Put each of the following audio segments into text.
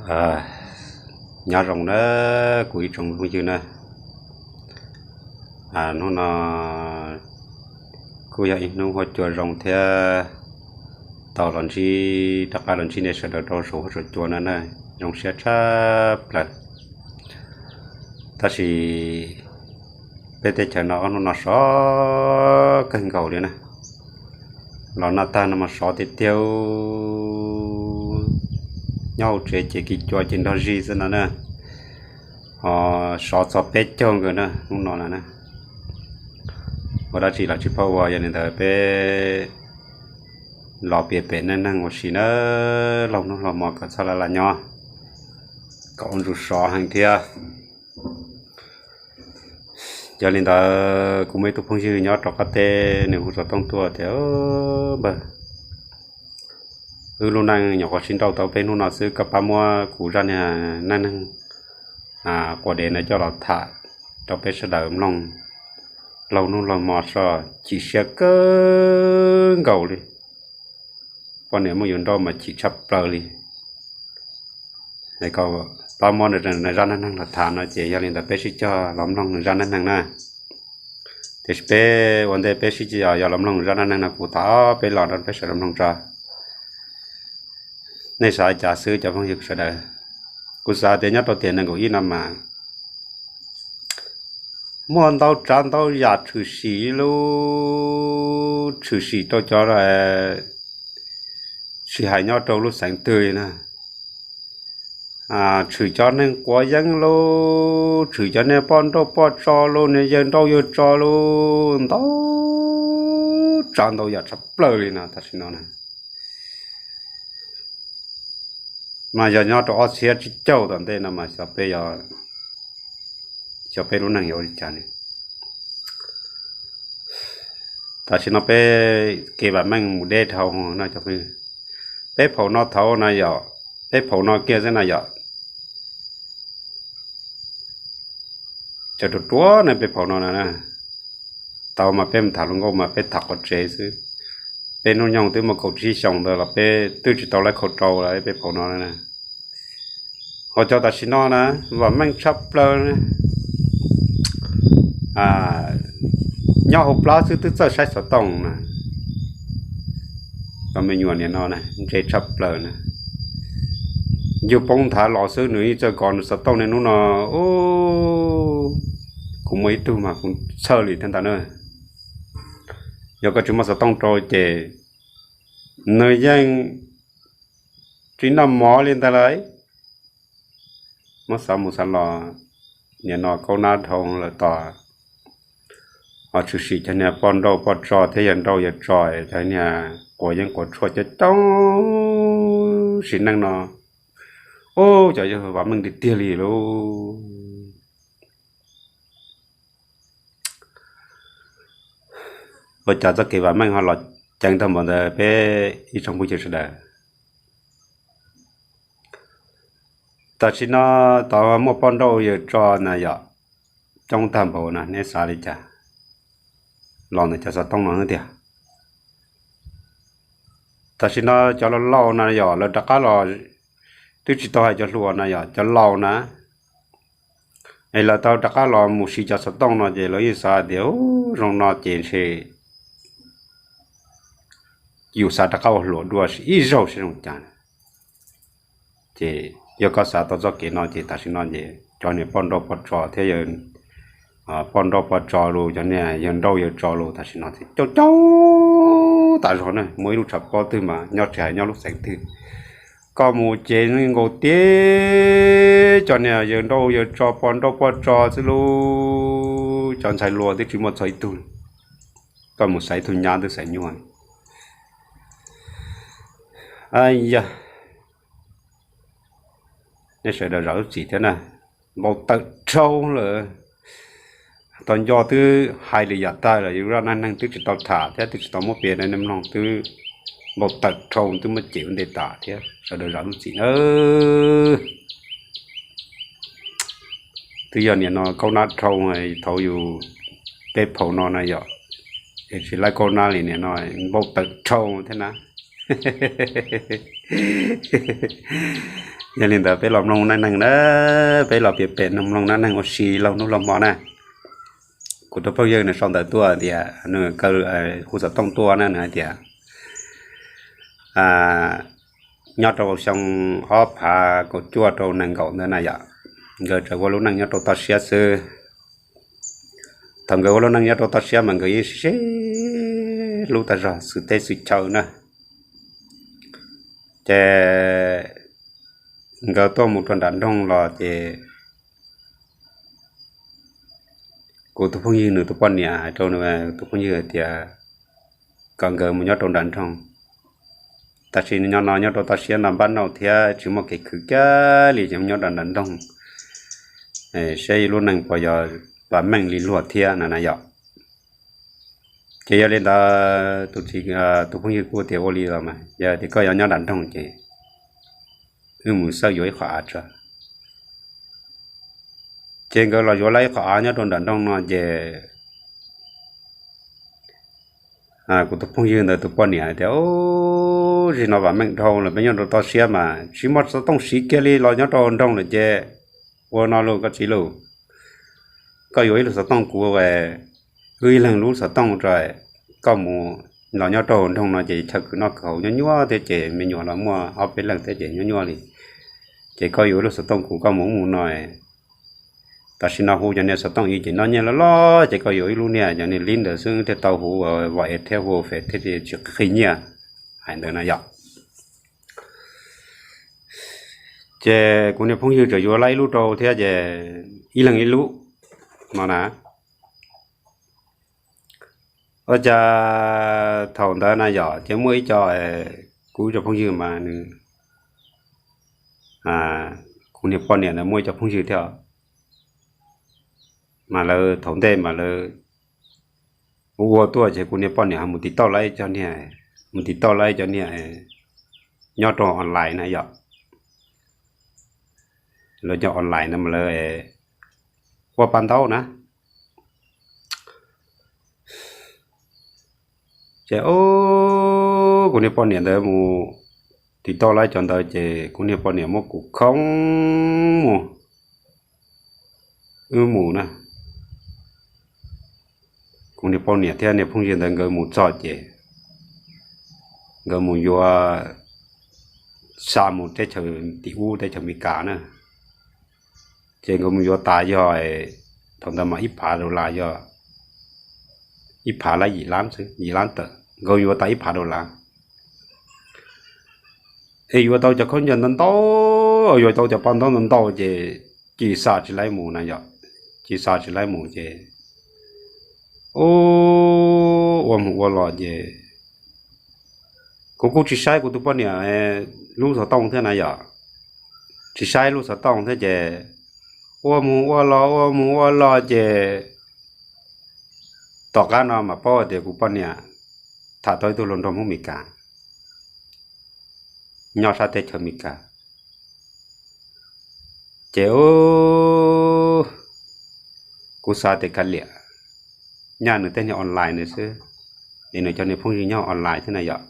Nyob zoo na, kuv ib tsoom phooj ywg na. Hnub no kuj yog ib hnub huab cua zoo thiab, tau los ntsib, rov qab los ntsib nej sawv daws rau saum huab saum cua no na, zoo siab tshaj plaws. Tab sis peb teb chaws no ob hnub no sov kawg nkaus li na. Los noj tag no mas sov tiag tiag, nyob hauv tsev ces kis cua ces nrog zig xwb no na. Ho sov txog peb caug nkaus na hnub no na. Ua dab tsi los tsis paub ua, yog li ntawd peb los piav pem neej neeg ua si na, laug hnub laug hmo kom txhob laj laj nyob, kom ua ntsuj sov heev thiab. Yog li ntawd kuv muaj ib tug phooj ywg nyob rau qab teb, nws hu xov tooj tuaj tias, npawg, wb lub neej nyuam qhuav sib nrauj tau peb hnub no xwb, koj pab muab kuv zaj neej neeg quas dev no coj los tham rau peb sawv daws mloog, laug hnub laug hmo soj chim siab kawg nkaus li. Poj niam muab yus nrauj mas chim tshaj plaws li. Pab muab nws zaj neej neeg los tham no ces yog li ntawd peb sib cog los mloog nws zaj neej neeg na. Tiam sis peb ua ntej peb sib cog los mloog nws zaj neej neeg no kuv thov peb los rau peb sawv daws mloog tso. Nej xav li cas xwb cov phooj ywg sawv daws? Kuv xav tias nyob rau tiam nees nkaum ib no mas muaj ntau tsav ntau yam tshwm sim, lub tshwm sim rau cov, tsis hais nyob rau lub xeev twg li na, tshwm cov neeg quav yeeb lauj, tshwm cov niag poj nrauj poj tso lauj, niag yawg nrauj yawg tso lauj, ntau tsav ntau yam tshaj plaws li no tam sim no na. Mas yog nyob rau ob txhiab tsib caug tom ntej no mas xyov peb, xyov peb lub neej yuav ua li cas li. Tam sim no peb kev vam meej mus deb dhau no, peb phaum no thaud na yom, peb phaum no kiag xwb na yom. Tseem ruam ruam ne peb phaum no na. Tau mas peb mus tham hluas nkauj mas peb tham quav tsev xwb. Peb hnub nyoog twb muaj kaum tsib xyoos ntawd los peb twb tsis tau laib khau rau lawm peb phaum no na. Ho cov tam sim no na, vam meej tshaj plaws na. Nyob hauv plab xwb twb txawj saib xov tooj na. Cov me nyuam niam no ntse tshaj plaws na. Yus poob nthav los xwb nws yeej txawj kov nws xov tooj niaj hnub no. Kuv muaj ib tug mas kuv txhawj li thiab ntag na. Yog koj tsis muab xov tooj rau ces nws yeej tsis noj mov li ntag lauj. Muab xav mus xav los, niaj no kaub nab dhau lawm tos. Ho tshwm sim cov niag poj nrauj poj tso thiab yawg nrauj yawg tso, cov niag quav yeeb quav tshuaj coob coob sim neej no, ub, cov yawg vam meej tiag tiag li lauj. Ua cas txoj kev vam meej ho los ceev tag npaum ntawd peb ib tsoom phooj ywg sawv daws? Tam sim no tod muaj poj nrauj yawg tso na yom, coob tag npaum no neb xav li cas los ntawm cov xov tooj no tiag? Tam sim no cov laus laus na yom, lawv rov qab los, twb tsis tau hais cov hluas na yom, cov laus na, es lawv tau rov qab los mus siv cov xov tooj no ces lawv yeej xav tias, ub, zoo no ces ntshe yus xav rov qab ua hluas dua ib zaug seb zoo cas. Ces yog koj xav tau txoj kev no ces tam sim no ces cov niag poj nrauj poj tso thiab, poj nrauj poj tso los cov niag yawg nrauj yawg tso los tam sim no ces coob coob tas zog na, muaj ib lub tshav pob twg mas nyob tsis hais nyob lub xeev twg, koj mus ces nkaus tiag cov niag yawg nrauj yawg tso poj nrauj poj tso xwb lauj, cov ntxhais hluas twb tsis muaj txog ib tug li. Koj mus xaiv ib tug nyab twb xaiv nyuaj. Yog nej sawv daws zam lub txim thiab na, npau taws dhau lawm. Tau nco twb hais li yam tag lawm, yus zaj neej neeg twb tsis tau tham thiab twb tsis tau muab piav rau nej mloog twb npau taws dhau, twb muab cem ua ntej tas thiab, sawv daws zam lub txim nawb. Twb yog niaj no kaub nab dhau thaum yus peb phaum no na yom, es tsis laib kaub nab li niaj no, npau taws dhau thiab na. Yog li ntawd peb los mloog neej neeg na, peb los piav pem mloog neej neeg ua si laug hnub laug hmo na. Kuv tus phooj ywg nws sau ntawv tuaj tias nws kaw hu xov tooj tuaj na, nws hais tias nyob rau xyoo ob phav kaum cuaj rau nees nkaum ntawd na yom, nkawd tseem ua lub neej nyob rau toj siab xwb. Thaum nkawd ua lub neej nyob rau toj siab mas nkawd yeej sib sib hlub tag zog xwm teb xwm chaw na. Ces nkawd tuaj mus rau nram nroog los ces kuv tus phooj ywg nws tus poj niam hais rau tus phooj ywg hais tias kom nkawd mus nyob rau nram nroog, tab sis nyob no nyob rau toj siab no npab nauj thiab tsis muaj kev khwv kiag li, ces mus nyob rau nram nroog saib lub neej puas yuav vam meej li luag thiab no na yom. Ces yog li ntawd tus txiv, tus phooj ywg kuj tias ua li los mas yog tias koj yuav nyob nram nroog ces wb mus xawb yuav ib qho av tso. Ces nkawd los yuav lawm ib qho av nyob rau nram nroog no ces kuv tus phooj ywg ntawd tus poj niam hais tias, Ub, zaum no vam meej dhau lawm, peb nyob rau toj siab mas tsis muaj xov tooj siv kiag li, los nyob rau nroog lawm ces ua no lauj koj txiv lauj, koj yuav ib lub xov tooj kuv, wb ib leeg lub xov tooj rau, koj mus los nyob rau nroog no ces chaw khwv noj khwv haus nyuaj nyuaj thiab ces me nyuam los muaj ob peb leeg thiab ces nyuaj nyuaj li. Ces koj yuav ib lub xov tooj kuv koj mus ub mus no, tam sim no hu cov niag xov tooj ib ces noj nyiaj loj loj ces koj yuav ib lub niag cov niag lib ntawd xwb thiaj tau hu, vam es thiab hu fem thiaj li tsis qhib nyiaj, hais ntawd na yom. Ces kuv niag phooj ywg tseem yuav lawm ib lub rau thiab ces ib leeg ib lub no na. Ua cas thaum ntawd na yom ces muaj ib co, kuv cov phooj ywg mas nws, kuv niag poj niam ntawd muaj ib co phooj ywg thiab, mas lawv thaum ntej mas lawv ua ua tuaj ces kuv niag poj niam ho mus tiv tauj lawv ib co niag, mus tiv tauj lawv ib co niag nyob rau online na yom. Lawv cov online na mas lawv ua pa ntaub na. Ces kuv niag poj niam ntawd mus tiv tauj lawv cov ntawd ces kuv niag poj niam muab kuv khoob mus, wb mus na. Kuv niag poj niam thiab niag phooj ywg ntawd nkawd mus txog ces nkawd mus yuav, xa mus teb chaws tim ub teb chaws Amelikas na. Ces nkawd mus yuav tas yog, thaum ntawd mas ib phav dollar yog ib phav lab yim lab xwb, yim lab tawm, nkawd yuav tas ib phav dollar. Es yuav tau cov khaub ncaws ntau ntau, yuav tau cov pa ntaub ntau ntau ces cia li xa tsis laib mus na yom. Cia li xa tsis laib mus ces ua mus ua los ces kuv kuj tsis saib kuv tus poj niam lub xov tooj thiab na yom. Tsis saib lub xov tooj thiab ces ua mus ua los ua mus ua los ces tom qab no mas paub tias kuv poj niam tham tau ib tug hluas nraug Hmoob Amelikas nyob sab teb chaws Amelikas. Ces kuv xav tias kav liam, nyaj nws tej niag online nws xwb, es nws cov niag phooj ywg nyob online thiab na yom.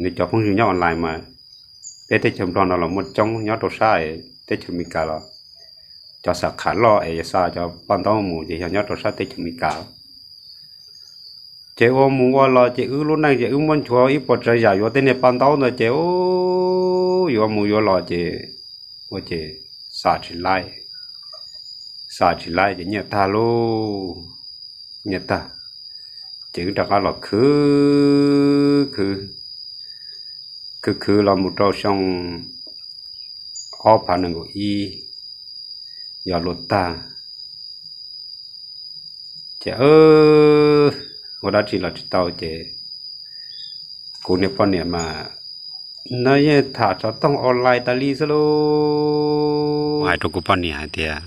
Nws cov phooj ywg nyob online mas peb teb chaws Nplog no los muaj coob, nyob rau sab teb chaws Amelikas los cov xav qham loj es xa cov pa ntaub mus ces yog nyob rau sab teb chaws Amelikas. Ces ua mus ua los ces wb lub neej ces wb muab nchuav ib puas tsav yam yuav tej niag pa ntaub ntawd ces yuav mus yuav los ces ua ces xa tsis laib, xa tsis laib ces nyiaj tag lauj, nyiaj tag. Ces wb rov qab los khwv khwv, khwv khwv los mus rau xyoo ob phav nees nkaum ib, yog luag tag. Ces ua dab tsi los tsis tau ces kuv niag poj niam mas no yeej tham xov tooj online tas li xwb lauj. Hais rau kuv poj niam hais tias,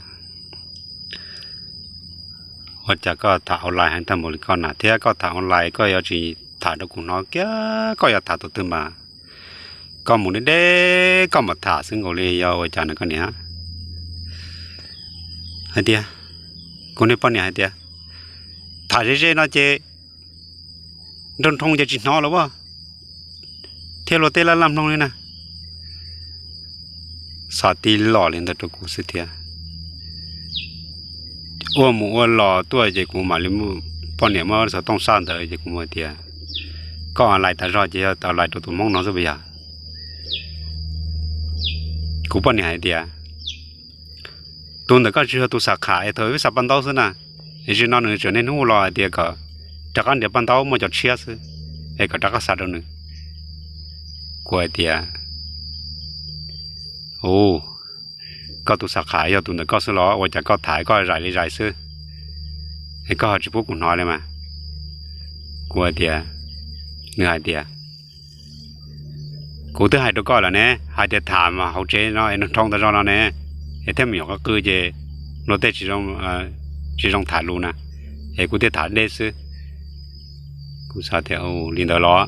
ua cas koj tham online heev tag npaum li koj na, thiab koj tham online koj yuav tsis tham rau kuv hnov kiag, koj yuav tham tus twg mas koj mus deb deb koj mam tham xwb nkaus li, yog ua cas na koj niam? Hais tias, kuv niag poj niam hais tias, tham ze ze no ces nroo nroo ces tsis hnov los as, thiab luag tej laj laj mloog li na. Txog tib los li ntawd rau kuv xwb thiab. Ua mus ua los tuaj ces kuv mam li, poj niam muab xov tooj saj ntawd ces kuv mus hais tias, koj online tas zog ces yog online rau tus hmoob no xwb puas yog? Kuv poj niam hais tias, tus ntawm koj tsis yog tus xav kham es thaum peb xav paj ntaub xwb na, es zaum no nws tseem niaj hnub los hais tias kom rov qab nrhiav paj ntaub muaj cov tshiab xwb, es kom rov qab xa rau nws. Kuv hais tias, u, koj tus xav kham yog tus ntawm koj xwb los ua cas koj tham koj zais li zais xwb, es koj ho tsis pub kuv hnov li mas? Kuv hais tias, nws hais tias, kuv twb hais rau koj lawm ne, hais tias tham mas hauv tsev no es nroo nroo tas zog no ne, es thiab me nyuam qw qw ces luag tej tsis zoo tham lus na, es kuv thiaj tham deb xwb. Kuv xav tias li ntawd los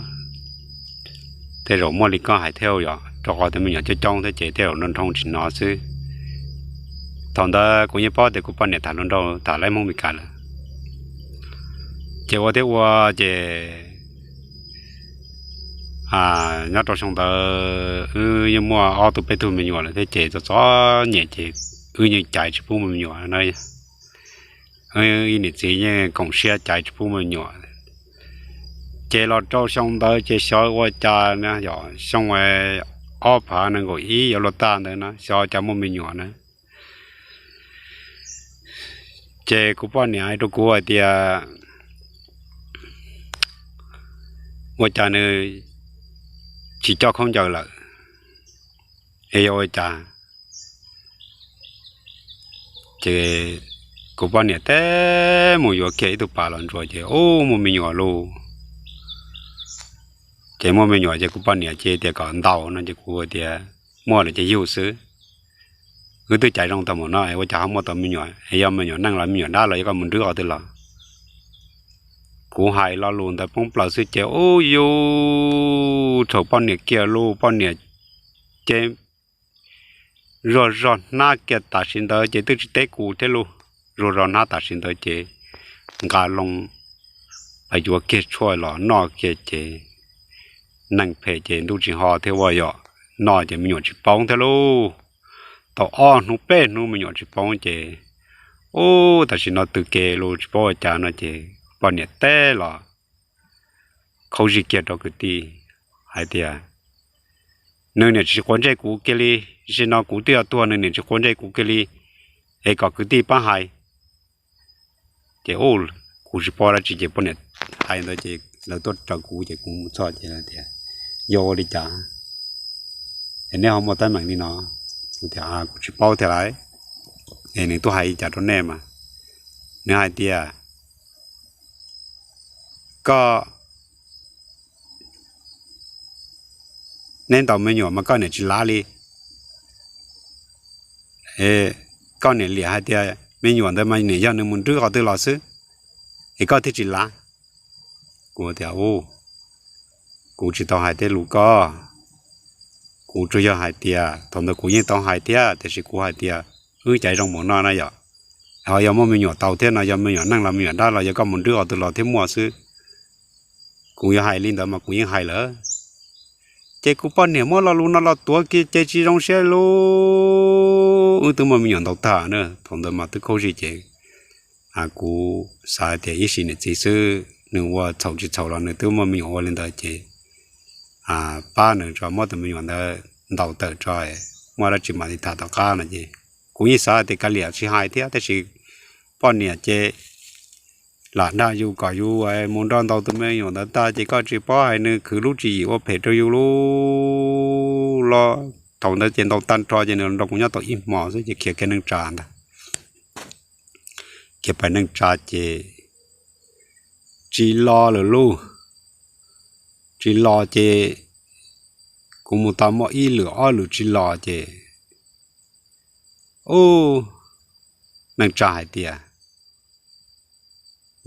tej zaum muaj li koj hais thiab yom, rau qhov tias me nyuam coob coob thiab ces tej zaum nroo nroo tsis hnov xwb. Thaum ntawd kuv yeej paub tias kuv poj niam tham hluas nraug tham laib Hmoob Mes Kas lawm. Ces ua thiab ua ces nyob rau xyoo ntawd wb yeej muaj ob tug peb tug me nyuam lawm thiab ces txom txom nyem ces wb yeej caiv tsis pub muaj me nyuam na. Ib niam txiv yeej koom siab caiv tsis pub muaj me nyuam. Ces los rau xyoo ntawd ces xyov ua cas, xyoo ob phav nees nkaum ib yuav luag tag ntawd na, xyov cas muaj me nyuam na. Ces kuv poj niam hais rau kuv hais tias, ua cas nws tsis coj khaub ncaws lawm, es yog ua cas? Ces kuv poj niam teb mus yuav kiag ib tug pas los ntsuas ces ub, muaj me nyuam lauj. Ces muaj me nyuam ces kuv poj niam cia tias kom ntaus no ces kuv tias, muaj lawm ces yug xwb. Wb twb caiv zoo tau mus no es ua cas ho muaj tau me nyuam, es yog me nyuam neej los me nyuam dab los yog koj mus nrwb qhov twg los? Kuv hais lo lus ntawd poob plaws xwb ces ub, yus thaum poj niam kiag lauj, poj niam ces zuag zog hnab kiag tam sim ntawd ces twb tsis teb kuv thiab lauj. Zuag zog hnab tam sim ntawd ces nqa loo yuav kiag tshuaj los noj kiag ces neeg phem ces ntuj tsis ho thiab ua yom, noj ces me nyuam tsis poob thiab lauj. Tau ob hnub peb hnub me nyuam tsis poob ces ub, tam sim no tws ke lauj, tsis paub ua cas no ces poj niam teb los khaub zig kiag rau kwv tij hais tias, nws niam tsis quav ntsej kuv kiag li, tam sim no kuv twb yuav tuag nws niam tsis quav ntsej kuv kiag li, es kom kwv tij pab hais. Ces kuv tsis paub dab tsi ces poj niam hais ntawd ces lawv tuaj raws kuv ces kuv mus txog ces tias, yog ua li cas es neb ho muaj teeb meem li no? Kuv tias, kuv tsis paub thiab lauj, es nws tuaj hais li cas rau nej mas? Nws hais tias, koj, neb ntaus me nyuam mas koj niam tsis lav li. Koj niam liam hais tias me nyuam ntawd mas niam yog nws mus nrwb qhov twg los xwb, es koj thiaj tsis lav. Kuv tias, kuv tsis tau hais tej lus ko, kuv tsuas yog hais tias thaum ntawd kuv yeej tau hais thiab tiam sis kuv hais tias wb caiv zoo mus no na yom, ho yog muaj me nyuam tau thiab no, yog me nyuam neej los me nyuam dab los yog koj mus nrwb qhov twg los thiab muaj xwb. Kuv yuav hais li ntawd mas kuv yeej hais lawm. Ces kuv poj niam muab lo lus no los tuav kiag ces tsis zoo siab lauj. Wb twb muaj me nyuam ntau tag na, thaum ntawd mas twb khaub zig ces kuv xav tias ib sim niam txiv xwb, nws ua txhaum tsis txhaum los nws twb muaj me nyuam ua li ntawd ces pab nws tso, muab tus me nyuam ntawd ntaus tawm tso, muaj dab tsi mam li tham tom qab no ces kuv yeej xav tias kav liam tsis hais thiab, tab sis poj niam ces lam dag yus kom yus mus nrog ntaus tus me nyuam ntawd tag ces koj tsis paub hais nws khwv lub tswv yim ua phem rau yus lauj. Los thaum ntawd ces ntaus tag nrho ces nws nrog kuv nyob tau ib hmos xwb ces khiav kiag neej tsa ntag. Khiav pais neej tsa ces tsis los lawm lauj. Tsis los ces kuv mus tau muaj ib lwm ob lwm tsis los ces ub, neej tsa hais tias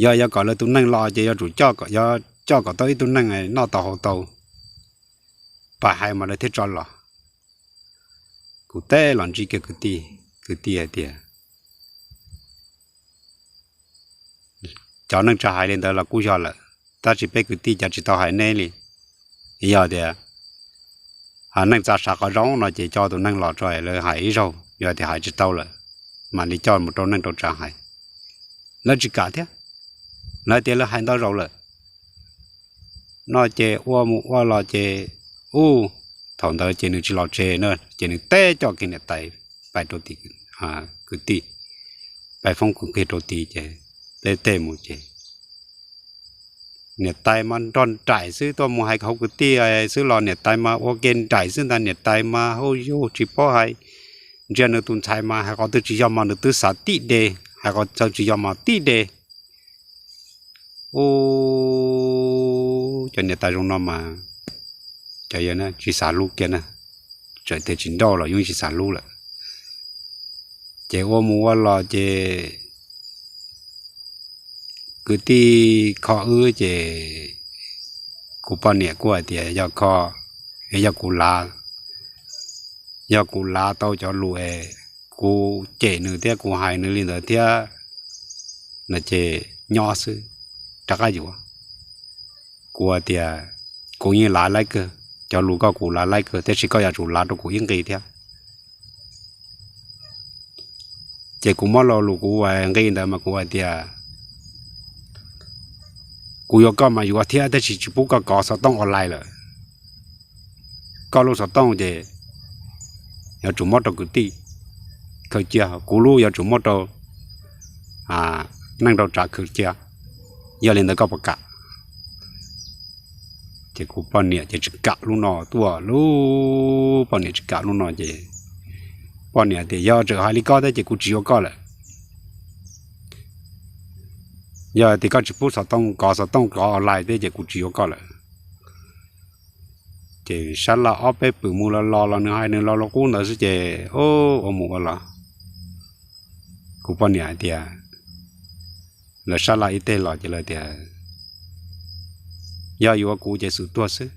yog yuav kom lawv tus neeg los ces yuav tsum coj kom tau ib tug neeg noj tau haus tau, pab hais mas lawv thiaj tso los. Kuv teb los ntsib kiag kwv tij, kwv tij hais tias cov neej tsa hais li ntawd los kuj yog lawm, tab sis peb kwv tij cas tsis tau hais neb li. Yog tias neej txav sav qhov zoo no ces coj tus neeg los tso lawv hais ib zaug, yog tias hais tsis tau lawm mam li coj mus rau neej rau tsav hais. Lawv tsis kam thiab, lawv tias lawv hais ntau zaus lawm no ces ua mus ua los ces, u, thaum ntawd ces nws tsis los tsev na ces nws teb coj kiag niam tais pais rau tim kwv tij, pais foob kwv kiag rau tid ces teb teb mus ces niam tais mas nrog nraim xwb, tuaj mus hais hauv kwv tij xwb los niam tais mas ua ke nraim xwb ntag. Niam tais mas hauj yug tsis paub hais, ntsia nws tus ntxhais mas hais qhov twg tsis yog mas nws twb xav tib de, hais qhov twg tsis yog mas tib de. U, cov niam tais zoo no mas cov yawg tsis xav hlub kiag na, txawm tias tsis nrauj los yeej tsis xav hlub lawm. Ces ua mus ua los ces kwv tij kho wb ces kuv poj niam kuj hais tias yog kho, yog kuv lav, yog kuv lav tau cov lus es kuv cem nws thiab kuv hais nws li ntawd thiab no ces nyob xwb, rov qab yuav. Kuv tias kuv yeej lav laib kawg, cov lus koj kuv lav laib kawg tiam sis koj yuav tsum lav rau kuv ib nqi thiab. Ces kuv muab lo lus kuv ua nqi ntawd mas kuv hais tias kuv yuav koj mas yuav thiab tiam sis tsis pub koj kov xov tooj online lawm. Koj lub xov tooj ces yuav tsum muab rau kwv tij khawm cia, kuv lub yuav tsum muab rau neej rau tsav khawm cia, yog li ntawd koj puas kam? Ces kuv poj niam ces tsis kam lub no tuaj, lub poj niam tsis kam lub no ces poj niam tias yog tseem hais li koj thiab ces kuv tsis yuav koj lawm. Yog tias koj tsis pub xov tooj kov, xov tooj kov online thiab ces kuv tsis yuav koj lawm. Ces sab laj ob peb pwm mus los los los nws hais nws lo lus qub ntawd xwb ces ua mus ua los kuv poj niam hais tias, lawv sab laj ib teg los ces lawv tias yog yuav kuv ces xum tuag xwb,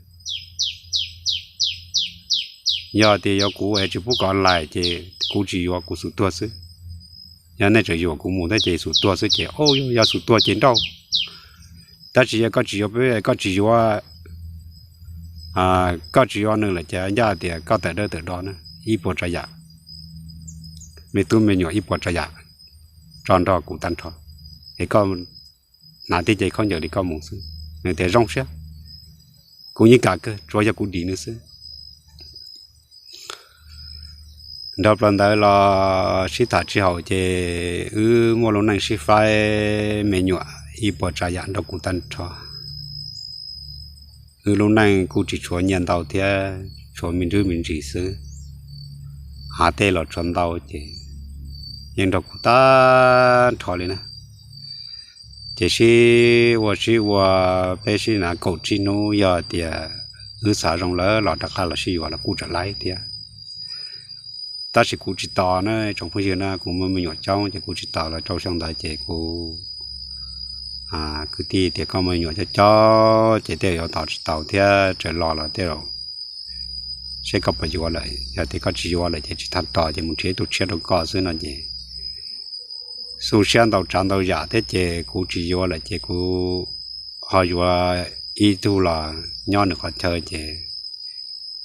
yog tias yuav kuv es tsis pub kov lais ces kuv tsis yuav, kuv xum tuag xwb. Yog nej tseem yuam kuv mus thiab ces xum tuag xwb ces, o, yog xum tuag ces nrauj. Tab sis yog koj tsis yuav peb, koj tsis yuav, koj tsis yuav nws lawm ces ncaj tias koj tawm dawb tawm do na, ib puas tsav yam, me tub me nyuam ib puas tsav yam tso nrog kuv tag nrho, es koj hnav tib ce khaub ncaws li koj mus xwb. Nws tias zoo siab, kuv yeej kam kawg, tsuav yog kuv dim nws xwb. Nrog plaws ntawd los sib tham tsis haum ces wb muaj lub neej sib faib me nyuam ib puas tsav yam nrog kuv tag nrho. Wb lub neej kuj tsis tshuav nyiaj ntau thiab, tshuav me ntsuj me ntsis xwb. Hav tej los tshuav ntau ces yeej nrog kuv tag nrho li na. Ces sib ua sib ua, peb sib hnav kaum tsib hnub, yog tias wb xav zoo lawm los rov qab los sib yuav los kuj tseem laib thiab. Tab sis kuv tsis tos na tsoom phooj ywg na, kuv muaj me nyuam coob ces kuv tsis tos los rau xyoo ntawd ces kuv kwv tij tias koj muaj me nyuam coob coob ces tej zaum yuav tos tsis tau thiab, txawm los los tej zaum seb koj puas yuav lawm, yog tias koj tsis yuav lawm ces tsis tag tos ces mus nrhiav ib tug tshiab rau koj xwb no ces xu siab ntau tsav ntau yam thiab ces kuv tsis yuav lawm ces kuv ho yuav ib tug los nyob nws qhov chaw ces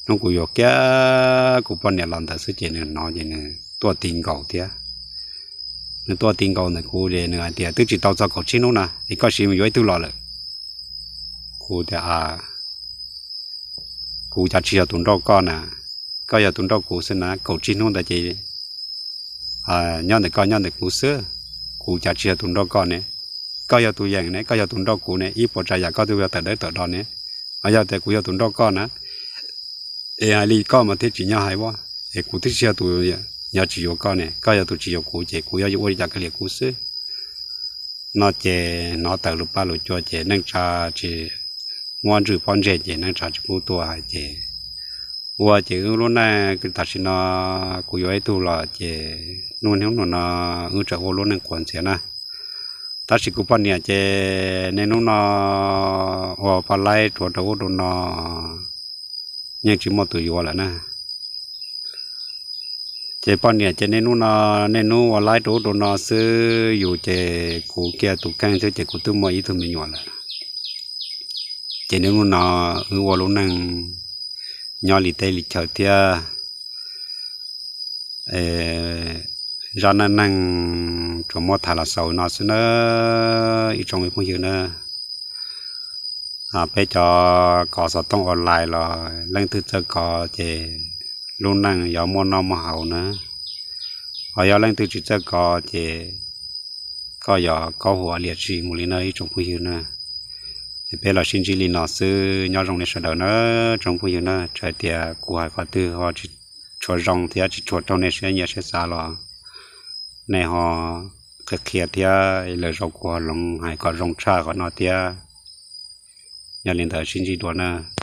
hnub kuv yuav kiag kuv poj niam los ntawd xwb ces nws hnov ces nws tuaj ti nkaus thiab. Nws tuaj ti nkaus ntawm kuv ces nws hais tias twb tsis tau txog kaum tsib hnub na es koj sim mus yuav ib tug los lawm. Kuv tias kuv cas tsis yog tus nrauj koj na, koj yog tus nrauj kuv xwb na, kaum tsib hnub ntawd ces nyob ntawm koj nyob ntawm kuv xwb, kuv cas tsis yog tus nrauj koj ne, koj yog tus yeem ne, koj yog tus nrauj kuv ne, ib puas tsav yam koj twb yog tawm dawb tawm do ne, yog tias kuv yog tus nrauj koj na, es hais li koj mas thiaj tsis nyob hais as, es kuv twb tsis yog tus nyob tsis yuav koj ne, koj yog tus tsis yuav kuv ces kuv yuav ua li cas kawg liam kuv xwb. No ces hnov tawm lus paj lus cua ces neej tsa tsis muab ntswj pob ntseg ces neej tsa tsis pub tuaj hais ces ua ces wb lub neej tam sim no kuv yuav ib tug los ces hnub hnub no wb tseem ua lub neej quav ntxiav na. Tab sis kuv poj niam ces niaj hnub no ua poj laib rhuav rau ub rau no, yeej tsis muaj tus yuav lawm na. Ces poj niam ces niaj hnub no niaj hnub ua laib rau ub rau no xwb, yus ces kuv kiag tus kheej xwb ces kuv twb muaj ib tug me nyuam lawm. Ces niaj hnub no wb ua lub neej nyob li teb li chaw thiab. Zaj neej neeg tsuas muab tham los xaus no xwb nawb ib tsoom phooj ywg nawb. Peb cov kov xov tooj online los leej twg txawj kov ces lub neej yuav muaj noj muaj haus nawb. Ho yog leej twg tsis txawj kov ces koj yuav kaub huam liam tsis mus li nawb ib tsoom phooj ywg nawb. Es peb los sib ntsib li no xwb, nyob zoo nej sawv daws nawb tsoom phooj ywg nawb. Txawm tias kuv hais qhov twg ho tsis tshua zoo thiab tsis tshua raug nej siab nyiam siab xav los nej ho qhia qhia thiab, lwm zaus kuv ho hloov hais kom zoo tshaj qhov no thiab. Yog li ntawd sib ntsib dua nawb.